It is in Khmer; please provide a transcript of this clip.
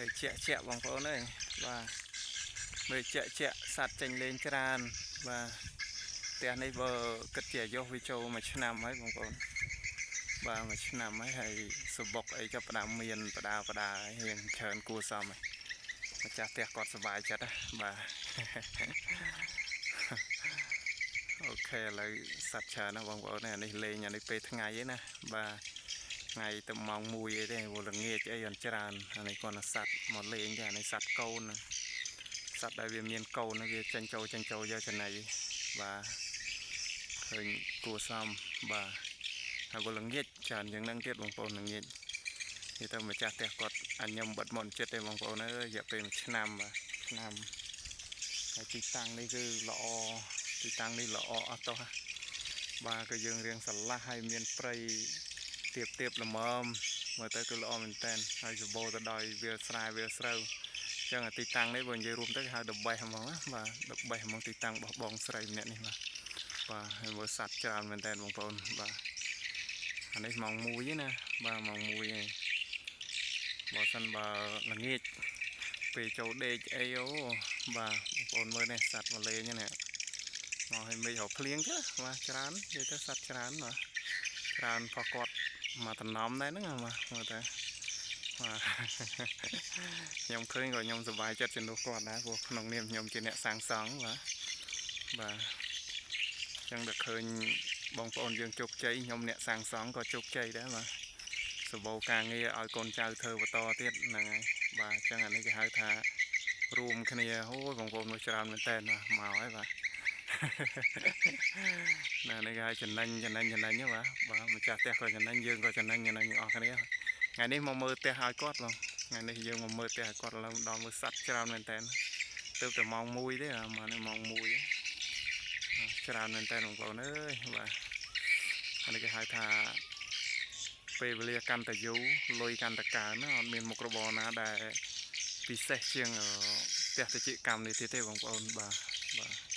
មេឃជាក់ជាក់បងប្អូនអើយបាទមេឃជាក់ជាក់សត្វចេញលេងច្រើនបាទផ្ទះនេះបើគិតជាអាយុវាចូលមួយឆ្នាំហើយបងប្អូនបាទមួយឆ្នាំហើយហើយសបុកអីក៏ផ្ដើមមានបដាបដារៀងច្រើនគួរសមហើយម្ចាស់ផ្ទះគាត់សប្បាយចិត្តណាបាទ OK ឥឡូវសត្វច្រើនណាស់បងប្អូនអានេះលេងអានេះពេលថ្ងៃឯណាបាទថ្ងៃទៅម៉ោង1អីទេវល្ងាចអីអត់ច្រើនអានេះគាត់សត្វមកលេងទេអានេះសត្វកូនណាសត្វដែលវាមានកូនវាចេញចូលចេញចូលយកចំណីបាទឃើញគួរសមបាទហើយវល្ងាចច្រើនជាងហ្នឹងទៀតបងប្អូនល្ងាចនិយាយទៅម្ចាស់ផ្ទះគាត់អញខ្ញុំបិទមាត់ចិត្តទេបងប្អូនអើយរយៈពេលមួយឆ្នាំបាទឆ្នាំហើយទីតាំងនេះគឺល្អទីតាំងនេះល្អអស់តោះបាទគឺយើងរៀងស្រឡះហើយមានព្រៃទៀបទៀបល្មមមើលទៅគឺល្អមែនតើហើយសម្បូរទៅដោយវាលស្រែវាលស្រូវអញ្ចឹងអាទីតាំងនេះបើនិយាយរួមទៅគេហៅ the best ហ្មងណាបាទ the best ហ្មងទីតាំងរបស់បងស្រីម្នាក់នេះបាទបាទហើយមើលសត្វច្រើនមែនតើបងប្អូនបាទអានេះម៉ោង1ឯណាបាទម៉ោង1ឯងបើសិនបើល្ងាចពេលចូលដេកអីអូបាទបងប្អូនមើលនេះសត្វមកលេងនេះមកឲ្យមេឃរកភ្លៀងទៅបាទច្រើននិយាយទៅសត្វច្រើនបាទច្រើនផុសគាត់មកតំណំដែរហ្នឹងបាទមើលទៅបាទ ខ្ញុំឃើញក៏ខ្ញុំសប្បាយចិត្តជំនួសគាត់ដែរព្រោះក្នុងនាមខ្ញុំជាអ្នកសាងសង់បាទបាទអញ្ចឹងដល់ឃើញបងប្អូនយើងជោគជ័យខ្ញុំអ្នកសាងសង់ក៏ជោគជ័យដែរបាទសម្បូរការងារឲ្យកូនចៅធ្វើបន្តទៀតហ្នឹងហើយបាទអញ្ចឹងអានេះគេហៅថារួមគ្នាអូយបងប្អូនមកច្រើនមែនតើបាទមកហើយបាទ ណានេះគេហៅចំណេញចំណេញចំណេញហ្នឹងបាទបាទម្ចាស់ផ្ទះក៏ចំណេញយើងក៏ចំណេញចំណេញទាំងអស់គ្នាថ្ងៃនេះមកមើលផ្ទះឲ្យគាត់បងថ្ងៃនេះយើងមកមើលផ្ទះឲ្យគាត់ឡើងដល់មើលសត្វច្រើនមែនតើទៅតែម៉ោង1ទេអានេះម៉ោង1ច្រើនមែនតើបងប្អូនអើយបាទអានេះគេហៅថាពេលវេលាកាន់តែយូរលុយកាន់តែកើនណាអត់មានមុខរបរណាដែលពិសេសជាងផ្ទះតិចកម្មនេះទៀតទេបងប្អូនបាទបាទ។